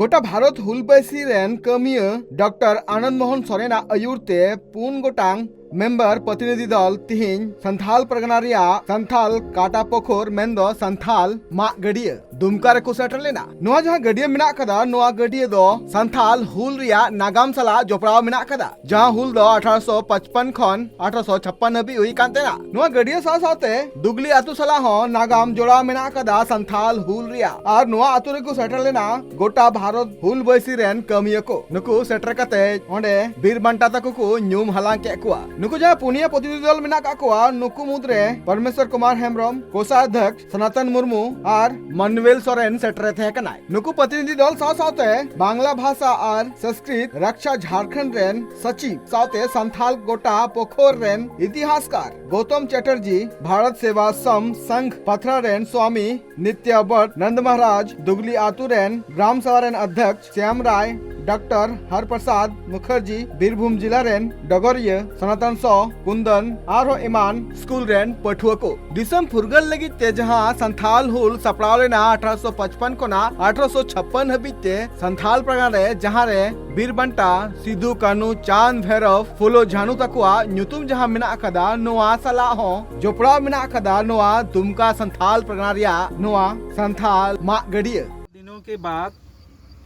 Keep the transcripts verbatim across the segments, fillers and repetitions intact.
ᱜᱚᱴᱟ ᱵᱷᱟᱨᱚᱛ ᱦᱩᱞ ᱵᱟᱹᱭᱥᱤ ᱨᱮᱱ ᱠᱟᱹᱢᱤᱭᱟᱹ ᱰᱚᱠᱴᱚᱨ ᱟᱱᱚᱱᱫ ᱢᱳᱦᱚᱱ ᱥᱚᱨᱮᱱᱟᱜ ᱟᱹᱭᱩᱨ ᱛᱮ ᱯᱩᱱ ᱜᱚᱴᱟᱝ ᱢᱮᱢᱵᱟᱨ ᱯᱨᱚᱛᱤᱱᱤᱫᱷᱤ ᱫᱚᱞ ᱛᱤᱦᱤᱧ ᱥᱟᱱᱛᱷᱟᱞ ᱯᱟᱨᱜᱟᱱᱟ ᱨᱮᱭᱟᱜ ᱥᱟᱱᱛᱷᱟᱞ ᱠᱟᱴᱟ ᱯᱚᱠᱷᱚᱨ ᱢᱮᱱᱫᱚ ᱥᱟᱱᱛᱷᱟᱞ ᱢᱟᱜ ᱜᱟᱹᱰᱭᱟᱹ ᱫᱩᱢᱠᱟ ᱨᱮᱠᱚ ᱥᱮᱴᱮᱨ ᱞᱮᱱᱟ᱾ ᱱᱚᱣᱟ ᱡᱟᱦᱟᱸ ᱜᱟᱹᱰᱭᱟᱹ ᱢᱮᱱᱟᱜ ᱠᱟᱫᱟ, ᱱᱚᱣᱟ ᱜᱟᱹᱰᱭᱟᱹ ᱫᱚ ᱥᱟᱱᱛᱷᱟᱞ ᱦᱩᱞ ᱨᱮᱭᱟᱜ ᱱᱟᱜᱟᱢ ᱥᱟᱞᱟᱜ ᱡᱚᱯᱲᱟᱣ ᱢᱮᱱᱟᱜ ᱠᱟᱫᱟ, ᱡᱟᱦᱟᱸ ᱦᱩᱞ ᱫᱚ ᱟᱴᱷᱟᱨᱚᱥᱚ ᱯᱟᱸᱪᱯᱟᱱ ᱠᱷᱚᱱ ᱟᱴᱷᱟᱨᱚᱥᱚ ᱪᱷᱟᱯᱯᱟᱱ ᱦᱟᱹᱵᱤᱡ ᱦᱩᱭ ᱠᱟᱱ ᱛᱟᱦᱮᱱᱟ᱾ ᱱᱚᱣᱟ ᱜᱟᱹᱰᱭᱟᱹ ᱥᱟᱶ ᱥᱟᱶᱛᱮ ᱫᱩᱜᱽᱞᱤ ᱟᱹᱛᱩ ᱥᱟᱞᱟᱜ ᱦᱚᱸ ᱱᱟᱜᱟᱢ ᱡᱚᱲᱟᱣ ᱢᱮᱱᱟᱜ ᱟᱠᱟᱫᱟ ᱥᱟᱱᱛᱷᱟᱞ ᱦᱩᱞ ᱨᱮᱭᱟᱜ᱾ ᱟᱨ ᱱᱚᱣᱟ ᱟᱹᱛᱩ ᱨᱮᱠᱚ ᱥᱮᱴᱮᱨ ᱞᱮᱱᱟ ᱜᱚᱴᱟ ᱵᱷᱟᱨᱚᱛ ᱦᱩᱞ ᱵᱟᱹᱭᱥᱤ ᱨᱮᱱ ᱠᱟᱹᱢᱤᱭᱟᱹ ᱠᱚ᱾ ᱱᱩᱠᱩ ᱥᱮᱴᱮᱨ ᱠᱟᱛᱮ ᱚᱸᱰᱮ ᱵᱤᱨ ᱵᱟᱱᱴᱟ ᱛᱟᱠᱚ ᱠᱚ ᱧᱩᱢ ᱦᱟᱞᱟᱝ ᱠᱮᱫ ᱠᱚᱣᱟ᱾ ᱱᱩᱠᱩ ᱡᱟᱦᱟᱸ ᱯᱩᱱᱭᱟᱹ ᱯᱨᱚᱛᱤᱱᱤᱫᱷᱤ ᱫᱚᱞ ᱢᱮᱱᱟᱜ ᱠᱟᱜ ᱠᱚᱣᱟ, ᱱᱩᱠᱩ ᱢᱩᱫᱽᱨᱮ ᱯᱚᱨᱢᱮᱥᱣᱚᱨ ᱠᱩᱢᱟᱨ ᱦᱮᱢᱵᱨᱚᱢ, ᱠᱳᱥᱟᱫᱷᱭᱚᱠᱥ ᱥᱚᱱᱟᱛᱚᱱ ᱢᱩᱨᱢᱩ ᱟᱨ ᱢᱟᱱᱩᱣᱮᱞ ᱥᱚᱨᱮᱱ ᱥᱮᱴᱮᱨ ᱛᱟᱦᱮᱸ ᱠᱟᱱᱟᱭ᱾ ᱱᱩᱠᱩ ᱯᱨᱚᱛᱤᱱᱤᱫᱷᱤ ᱫᱚᱞ ᱥᱟᱶ ᱥᱟᱶᱛᱮ ᱵᱟᱝᱞᱟ ᱵᱷᱟᱥᱟ ᱟᱨ ᱥᱚᱝᱥᱠᱨᱤᱛ ᱨᱟᱠᱷᱟ ᱡᱷᱟᱲᱠᱷᱚᱸᱰ ᱨᱮᱱ ᱥᱚᱪᱤᱵᱽ ᱥᱟᱶᱛᱮ ᱥᱟᱱᱛᱷᱟᱞ ᱜᱚᱴᱟ ᱯᱚᱠᱷᱚᱨ ᱨᱮᱱ ᱤᱛᱤᱦᱟᱥᱠᱟᱨ ᱜᱳᱛᱚᱢ ᱪᱮᱴᱟᱨᱡᱤ, ᱵᱷᱟᱨᱚᱛ ᱥᱮᱵᱟ ᱥᱚᱢ ᱥᱚᱝᱜᱷ ᱯᱟᱛᱷᱨᱟ ᱨᱮᱱ ᱥᱣᱟᱢᱤ ᱱᱤᱛᱭᱟ ᱵᱷᱚᱴ, ᱱᱚᱱᱫ ᱢᱚᱦᱟᱨᱟᱡᱽ ᱫᱩᱜᱽᱞᱤ ᱟᱛᱩ ᱨᱮᱱ ᱜᱨᱟᱢ ᱥᱟᱵᱷᱟ ᱨᱮᱱ ᱚᱫᱷᱭᱚᱠᱥ ᱥᱭᱟᱢ ᱨᱟᱭ, ᱰᱚᱠᱴᱚᱨ ᱦᱚᱨᱯᱨᱚᱥᱟᱫᱽ ᱢᱩᱠᱷᱟᱨᱡᱤ, ᱵᱤᱨᱵᱷᱩᱢ ᱡᱤᱞᱟ ᱨᱮᱱ ᱰᱚᱜᱚᱨᱤᱭᱟᱹ ᱥᱚᱱᱟᱛᱚᱱ ᱥᱚ ᱠᱩᱱᱫᱚᱱ, ᱟᱨᱦᱚᱸ ᱮᱢᱟᱱ ᱥᱠᱩᱞ ᱨᱮᱱ ᱯᱟᱹᱴᱷᱩᱣᱟᱹ ᱠᱚ᱾ ᱫᱤᱥᱚᱢ ᱯᱷᱩᱨᱜᱟᱹᱞ ᱞᱟᱹᱜᱤᱫ ᱛᱮ ᱡᱟᱦᱟᱸ ᱥᱟᱱᱛᱷᱟᱞ ᱦᱩᱞ ᱥᱟᱯᱲᱟᱣ ᱞᱮᱱᱟ ᱟᱴᱷᱟᱨᱚᱥᱚ ᱯᱟᱸᱪᱯᱟᱱ ᱠᱷᱚᱱᱟᱜ ᱟᱴᱷᱟᱨᱚᱥᱚ ᱪᱷᱟᱯᱯᱟᱱ ᱦᱟᱹᱵᱤᱡ ᱛᱮ ᱥᱟᱱᱛᱷᱟᱞ ᱯᱟᱨᱜᱟᱱᱟ ᱨᱮ, ᱡᱟᱦᱟᱸ ᱨᱮ ᱵᱤᱨ ᱵᱟᱱᱴᱟ, ᱥᱤᱫᱩ, ᱠᱟᱹᱱᱩ, ᱪᱟᱸᱫᱽ, ᱵᱷᱮᱨᱚᱵ, ᱯᱷᱩᱞᱳ, ᱡᱷᱟᱱᱩ ᱛᱟᱠᱚᱣᱟᱜ ᱧᱩᱛᱩᱢ ᱡᱟᱦᱟᱸ ᱢᱮᱱᱟᱜ ᱟᱠᱟᱫᱟ, ᱱᱚᱣᱟ ᱥᱟᱞᱟᱜ ᱦᱚᱸ ᱡᱚᱯᱲᱟᱣ ᱢᱮᱱᱟᱜ ᱟᱠᱟᱫᱟ ᱱᱚᱣᱟ ᱫᱩᱢᱠᱟ ᱥᱟᱱᱛᱷᱟᱞ ᱯᱟᱨᱜᱟᱱᱟ ᱨᱮᱭᱟᱜ ᱱᱚᱣᱟ ᱥᱟᱱᱛᱷᱟᱞ ᱢᱟᱜ ᱜᱟᱹᱰᱭᱟᱹ᱾ दिनों के बाद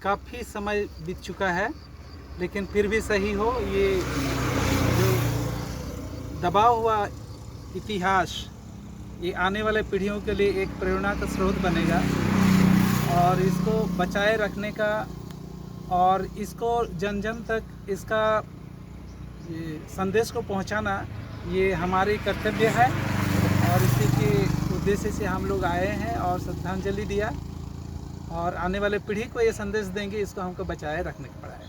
काफ़ी समय बीत चुका है, लेकिन फिर भी सही हो, ये जो दबा हुआ इतिहास, ये आने वाले पीढ़ियों के लिए एक प्रेरणा का स्रोत बनेगा और इसको बचाए रखने का और इसको जन जन तक इसका ये संदेश को पहुंचाना, ये हमारी कर्तव्य है और इसी के उद्देश्य से हम लोग आए हैं और श्रद्धांजलि दिया और आने वाले पीढ़ी को ये संदेश देंगे, इसको हमको बचाए रखने का पड़ा है।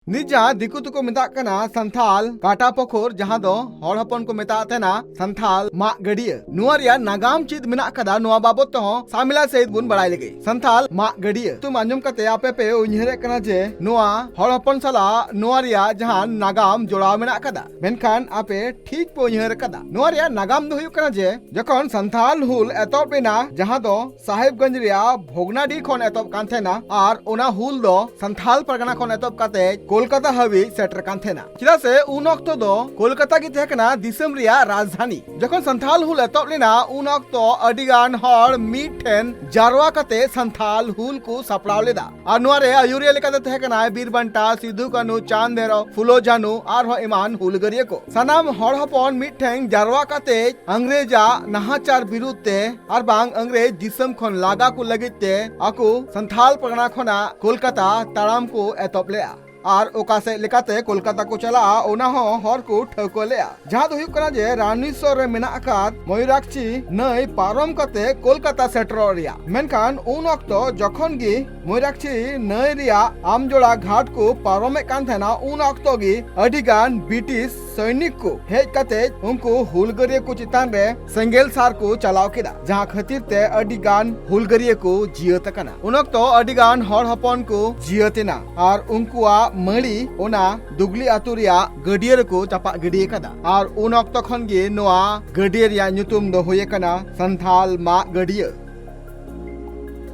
ᱱᱤᱛ ᱡᱟᱦᱟᱸ ᱫᱤᱠᱩ ᱛᱮᱠᱚ ᱢᱮᱛᱟᱜ ᱠᱟᱱᱟ ᱥᱟᱱᱛᱷᱟᱞ ᱠᱟᱴᱟ ᱯᱚᱠᱷᱚᱨ, ᱡᱟᱦᱟᱸ ᱫᱚ ᱦᱚᱲ ᱦᱚᱯᱚᱱ ᱠᱚ ᱢᱮᱛᱟᱜ ᱛᱟᱦᱮᱱᱟ ᱥᱟᱱᱛᱷᱟᱞ ᱢᱟᱜ ᱜᱟᱹᱰᱭᱟᱹ, ᱱᱚᱣᱟ ᱨᱮᱭᱟᱜ ᱱᱟᱜᱟᱢ ᱪᱮᱫ ᱢᱮᱱᱟᱜ ᱟᱠᱟᱫᱟ, ᱱᱚᱣᱟ ᱵᱟᱵᱚᱛ ᱛᱮᱦᱚᱸ ᱥᱟᱢᱤᱞᱟ ᱥᱟᱹᱦᱤᱡ ᱵᱚᱱ ᱵᱟᱲᱟᱭ ᱞᱮᱜᱮ᱾ ᱥᱟᱱᱛᱷᱟᱞ ᱢᱟᱜ ᱜᱟᱹᱰᱭᱟᱹ ᱧᱩᱛᱩᱢ ᱟᱸᱡᱚᱢ ᱠᱟᱛᱮ ᱟᱯᱮ ᱯᱮ ᱩᱭᱦᱟᱹᱨᱮᱫ ᱠᱟᱱᱟ ᱡᱮ ᱱᱚᱣᱟ ᱦᱚᱲ ᱦᱚᱯᱚᱱ ᱥᱟᱞᱟᱜ ᱱᱚᱣᱟ ᱨᱮᱭᱟᱜ ᱡᱟᱦᱟᱱ ᱱᱟᱜᱟᱢ ᱡᱚᱲᱟᱣ ᱢᱮᱱᱟᱜ ᱟᱠᱟᱫᱟ, ᱢᱮᱱᱠᱷᱟᱱ ᱟᱯᱮ ᱴᱷᱤᱠ ᱯᱮ ᱩᱭᱦᱟᱹᱨ ᱟᱠᱟᱫᱟ᱾ ᱱᱚᱣᱟ ᱨᱮᱭᱟᱜ ᱱᱟᱜᱟᱢ ᱫᱚ ᱦᱩᱭᱩᱜ ᱠᱟᱱᱟ ᱡᱮ ᱡᱚᱠᱷᱚᱱ ᱥᱟᱱᱛᱷᱟᱞ ᱦᱩᱞ ᱮᱛᱚᱦᱚᱵ ᱞᱮᱱᱟ, ᱡᱟᱦᱟᱸ ᱫᱚ ᱥᱟᱦᱮᱵᱽᱜᱚᱸᱡᱽ ᱨᱮᱭᱟᱜ ᱵᱷᱚᱜᱽᱱᱟᱰᱤ ᱠᱷᱚᱱ ᱮᱛᱚᱦᱚᱵ ᱠᱟᱱ ᱛᱟᱦᱮᱱᱟ, ᱟᱨ ᱚᱱᱟ ᱦᱩᱞ ᱫᱚ ᱥᱟᱱᱛᱷᱟᱞ ᱯᱟᱨᱜᱟᱱᱟ ᱠᱷᱚᱱ ᱮᱛᱚᱦᱚᱵ ᱠᱟᱛᱮ ᱠᱳᱞᱠᱟᱛᱟ ᱦᱟᱹᱵᱤᱡ ᱥᱮᱴᱮᱨ ᱠᱟᱱ ᱛᱟᱦᱮᱱᱟ᱾ ᱪᱮᱫᱟᱜ ᱥᱮ ᱩᱱ ᱚᱠᱛᱚ ᱫᱚ ᱠᱳᱞᱠᱟᱛᱟ ᱜᱮ ᱛᱟᱦᱮᱸ ᱠᱟᱱᱟ ᱫᱤᱥᱚᱢ ᱨᱮᱭᱟᱜ ᱨᱟᱡᱽᱫᱷᱟᱱᱤ᱾ ᱡᱚᱠᱷᱚᱱ ᱥᱟᱱᱛᱷᱟᱞ ᱦᱩᱞ ᱮᱛᱚᱦᱚᱵ ᱞᱮᱱᱟ, ᱩᱱ ᱚᱠᱛᱚ ᱟᱹᱰᱤ ᱜᱟᱱ ᱦᱚᱲ ᱢᱤᱫ ᱴᱷᱮᱱ ᱡᱟᱨᱣᱟ ᱠᱟᱛᱮ ᱥᱟᱱᱛᱷᱟᱞ ᱦᱩᱞ ᱠᱚ ᱥᱟᱯᱲᱟᱣ ᱞᱮᱫᱟ᱾ ᱟᱨ ᱱᱚᱣᱟ ᱨᱮ ᱟᱹᱭᱩᱨᱤᱭᱟᱹ ᱞᱮᱠᱟᱛᱮ ᱛᱟᱦᱮᱸ ᱠᱟᱱᱟᱭ ᱵᱤᱨ ᱵᱟᱱᱴᱟ, ᱥᱤᱫᱩ ᱠᱟᱹᱱᱦᱩ, ᱪᱟᱸᱫᱽ ᱵᱷᱟᱭᱨᱚ, ᱯᱷᱩᱞᱳ ᱡᱷᱟᱱᱩ, ᱟᱨᱦᱚᱸ ᱮᱢᱟᱱ ᱦᱩᱞᱜᱟᱹᱨᱤᱭᱟᱹ ᱠᱚ᱾ ᱥᱟᱱᱟᱢ ᱦᱚᱲ ᱦᱚᱯᱚᱱ ᱢᱤᱫᱴᱷᱮᱱ ᱡᱟᱨᱣᱟ ᱠᱟᱛᱮ ᱤᱝᱨᱮᱡᱟᱜ ᱱᱟᱦᱟᱪᱟᱨ ᱵᱤᱨᱩᱫᱷ ᱛᱮ ᱟᱨ ᱵᱟᱝ ᱤᱝᱨᱮᱡᱽ ᱫᱤᱥᱚᱢ ᱠᱷᱚᱱ ᱞᱟᱜᱟ ᱠᱚ ᱞᱟᱹᱜᱤᱫ ᱛᱮ ᱟᱠᱚ ᱥᱟᱱᱛᱷᱟᱞ ᱯᱟᱨᱜᱟᱱᱟ ᱠᱷᱚᱱᱟᱜ ᱠᱳᱞᱠᱟᱛᱟ ᱛᱟᱲᱟᱢ ᱠᱚ ᱮᱛᱚᱦᱚᱵ ᱞᱮᱫᱼᱟ᱾ ᱟᱨ ᱚᱠᱟ ᱥᱮᱫ ᱞᱮᱠᱟᱛᱮ ᱠᱳᱞᱠᱟᱛᱟ ᱠᱚ ᱪᱟᱞᱟᱜᱼᱟ, ᱚᱱᱟ ᱦᱚᱸ ᱦᱚᱨ ᱠᱚ ᱴᱷᱟᱹᱣᱠᱟᱹ ᱞᱮᱫᱼᱟ, ᱡᱟᱦᱟᱸ ᱫᱚ ᱦᱩᱭᱩᱜ ᱠᱟᱱᱟ ᱡᱮ ᱨᱟᱱᱤᱥᱚᱨ ᱨᱮ ᱢᱮᱱᱟᱜ ᱟᱠᱟᱫ ᱢᱚᱭᱩᱨᱟᱠᱪᱷᱤ ᱱᱟᱹᱭ ᱯᱟᱨᱚᱢ ᱠᱟᱛᱮ ᱠᱳᱞᱠᱟᱛᱟ ᱥᱮᱴᱮᱨᱚᱜ ᱨᱮᱭᱟᱜ᱾ ᱢᱮᱱᱠᱷᱟᱱ ᱩᱱ ᱚᱠᱛᱚ ᱡᱚᱠᱷᱚᱱ ᱜᱮ ᱢᱚᱭᱩᱨᱟᱠᱪᱷᱤ ᱱᱟᱹᱭ ᱨᱮᱭᱟᱜ ᱟᱢᱡᱚᱲᱟ ᱜᱷᱟᱴ ᱠᱚ ᱯᱟᱨᱚᱢᱮᱫ ᱠᱟᱱ ᱛᱟᱦᱮᱱᱟ, ᱩᱱ ᱚᱠᱛᱚ ᱜᱮ ᱟᱹᱰᱤ ᱜᱟᱱ ᱵᱨᱤᱴᱤᱥ ᱥᱚᱭᱱᱤᱠ ᱠᱚ ᱦᱮᱡ ᱠᱟᱛᱮ ᱩᱱᱠᱩ ᱦᱩᱞᱜᱟᱹᱨᱤᱭᱟᱹ ᱠᱚ ᱪᱮᱛᱟᱱ ᱨᱮ ᱥᱮᱸᱜᱮᱞ ᱥᱟᱨ ᱠᱚ ᱪᱟᱞᱟᱣ ᱠᱮᱫᱟ, ᱡᱟᱦᱟᱸ ᱠᱷᱟᱹᱛᱤᱨ ᱛᱮ ᱟᱹᱰᱤ ᱜᱟᱱ ᱦᱩᱞᱜᱟᱹᱨᱤᱭᱟᱹ ᱠᱚ ᱡᱤᱭᱟᱹᱛ ᱟᱠᱟᱱᱟ᱾ ᱩᱱ ᱚᱠᱛᱚ ᱟᱹᱰᱤ ᱜᱟᱱ ᱦᱚᱲ ᱦᱚᱯᱚᱱ ᱠᱚ ᱡᱤᱭᱟᱹᱛ ᱮᱱᱟ ᱟᱨ ᱩᱱᱠᱩᱣᱟᱜ ᱢᱟᱹᱲᱤ ᱚᱱᱟ ᱫᱩᱜᱽᱞᱤ ᱟᱹᱛᱩ ᱨᱮᱭᱟᱜ ᱜᱟᱹᱰᱭᱟᱹ ᱨᱮᱠᱚ ᱪᱟᱯᱟᱫ ᱜᱤᱰᱤ ᱟᱠᱟᱫᱟ᱾ ᱟᱨ ᱩᱱ ᱚᱠᱛᱚ ᱠᱷᱚᱱ ᱜᱮ ᱱᱚᱣᱟ ᱜᱟᱹᱰᱭᱟᱹ ᱨᱮᱭᱟᱜ ᱧᱩᱛᱩᱢ ᱫᱚ ᱦᱩᱭ ᱟᱠᱟᱱᱟ ᱥᱟᱱᱛᱷᱟᱞ ᱢᱟᱜ ᱜᱟᱹᱰᱭᱟᱹ᱾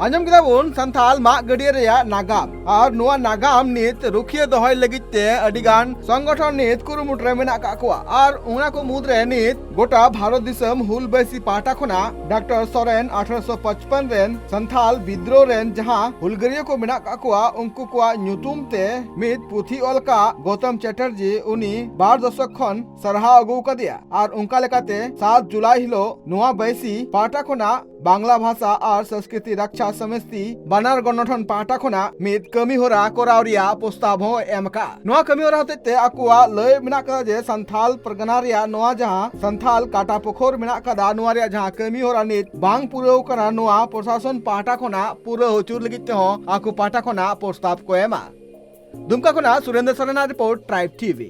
ᱟᱸᱡᱚᱢ ᱠᱮᱫᱟ ᱵᱚᱱ ᱥᱟᱱᱛᱷᱟᱞ ᱢᱟᱜ ᱜᱟᱹᱰᱭᱟᱹ ᱨᱮᱭᱟᱜ ᱱᱟᱜᱟᱢ, ᱟᱨ ᱱᱚᱣᱟ ᱱᱟᱜᱟᱢ ᱱᱤᱛ ᱨᱩᱠᱷᱤᱭᱟᱹ ᱫᱚᱦᱚᱭ ᱞᱟᱹᱜᱤᱫ ᱛᱮ ᱟᱹᱰᱤ ᱜᱟᱱ ᱥᱚᱝᱜᱚᱴᱷᱚᱱ ᱱᱤᱛ ᱠᱩᱨᱩᱢᱩᱴᱩ ᱨᱮ ᱢᱮᱱᱟᱜ ᱟᱠᱟᱫ ᱠᱚᱣᱟ᱾ ᱟᱨ ᱚᱱᱟ ᱠᱚ ᱢᱩᱫᱽᱨᱮ ᱱᱤᱛ ᱜᱚᱴᱟ ᱵᱷᱟᱨᱚᱛ ᱫᱤᱥᱚᱢ ᱦᱩᱞ ᱵᱟᱹᱭᱥᱤ ᱯᱟᱦᱴᱟ ᱠᱷᱚᱱᱟᱜ ᱰᱟᱠᱛᱟᱨ ᱥᱚᱨᱮᱱ ᱟᱴᱷᱨᱚᱥᱚ ᱯᱟᱸᱪᱯᱟᱱ ᱨᱮᱱ ᱥᱟᱱᱛᱷᱟᱞ ᱵᱤᱫᱽᱨᱳᱦᱚ ᱨᱮᱱ ᱡᱟᱦᱟᱸ ᱦᱩᱞᱜᱟᱹᱨᱤᱭᱟᱹ ᱠᱚ ᱢᱮᱱᱟᱜ ᱟᱠᱟᱫ ᱠᱚᱣᱟ, ᱩᱱᱠᱩ ᱠᱚᱣᱟᱜ ᱧᱩᱛᱩᱢ ᱛᱮ ᱢᱤᱫ ᱯᱩᱛᱷᱤ ᱚᱞ ᱠᱟᱜ ᱜᱚᱣᱛᱚᱢ ᱪᱮᱴᱟᱨᱡᱤ, ᱩᱱᱤ ᱵᱟᱨ ᱫᱚᱥᱚᱠ ᱠᱷᱚᱱ ᱥᱟᱨᱦᱟᱣ ᱟᱹᱜᱩ ᱟᱠᱟᱫᱮᱭᱟ᱾ ᱟᱨ ᱚᱱᱠᱟ ᱞᱮᱠᱟᱛᱮ ᱥᱟᱛ ᱡᱩᱞᱟᱭ ᱦᱤᱞᱳᱜ ᱱᱚᱣᱟ ᱵᱟᱹᱭᱥᱤ ᱯᱟᱦᱴᱟ ᱠᱷᱚᱱᱟᱜ ᱵᱟᱝᱞᱟ ᱵᱷᱟᱥᱟ ᱟᱨ ᱥᱚᱝᱥᱠᱨᱤᱛᱤ ᱨᱟᱠᱪᱷᱟ ᱥᱚᱢᱤᱛᱤ ᱵᱟᱱᱟᱨ ᱜᱚᱱᱚᱴᱷᱚᱱ ᱯᱟᱦᱴᱟ ᱠᱷᱚᱱᱟᱜ ᱢᱤᱫ ᱠᱟᱹᱢᱤ ᱦᱚᱨᱟ ᱠᱚᱨᱟᱣ ᱨᱮᱭᱟᱜ ᱯᱨᱚᱥᱛᱟᱵ ᱦᱚᱸ ᱮᱢ ᱟᱠᱟᱫᱼᱟ᱾ ᱱᱚᱣᱟ ᱠᱟᱹᱢᱤ ᱦᱚᱨᱟ ᱦᱚᱛᱮᱡ ᱛᱮ ᱟᱠᱚᱣᱟᱜ ᱞᱟᱹᱭ ᱢᱮᱱᱟᱜ ᱟᱠᱟᱫᱟ ᱡᱮ ᱥᱟᱱᱛᱷᱟᱞ ᱯᱟᱨᱜᱟᱱᱟ ᱨᱮᱭᱟᱜ ᱱᱚᱣᱟ ᱡᱟᱦᱟᱸ ᱥᱟᱱᱛᱷᱟᱞ ᱠᱟᱴᱟ ᱯᱚᱠᱷᱚᱨ ᱢᱮᱱᱟᱜ ᱟᱠᱟᱫᱟ, ᱱᱚᱣᱟ ᱨᱮᱭᱟᱜ ᱡᱟᱦᱟᱸ ᱠᱟᱹᱢᱤ ᱦᱚᱨᱟ ᱱᱤᱛ ᱵᱟᱝ ᱯᱩᱨᱟᱹᱣ ᱠᱟᱱᱟ, ᱱᱚᱣᱟ ᱯᱨᱚᱥᱟᱥᱚᱱ ᱯᱟᱦᱴᱟ ᱠᱷᱚᱱᱟᱜ ᱯᱩᱨᱟᱹᱣ ᱦᱚᱪᱚ ᱞᱟᱹᱜᱤᱫ ᱛᱮᱦᱚᱸ ᱟᱠᱚ ᱯᱟᱦᱴᱟ ᱠᱷᱚᱱᱟᱜ ᱯᱨᱚᱥᱛᱟᱵ ᱠᱚ ᱮᱢᱟ᱾ ᱫᱩᱢᱠᱟ ᱠᱷᱚᱱᱟᱜ ᱥᱩᱨᱮᱱᱫᱨᱚ ᱥᱚᱨᱮᱱᱟᱜ ᱨᱤᱯᱳᱨᱴ, ᱴᱨᱟᱭᱤᱵᱽ ᱴᱤᱵᱷᱤ᱾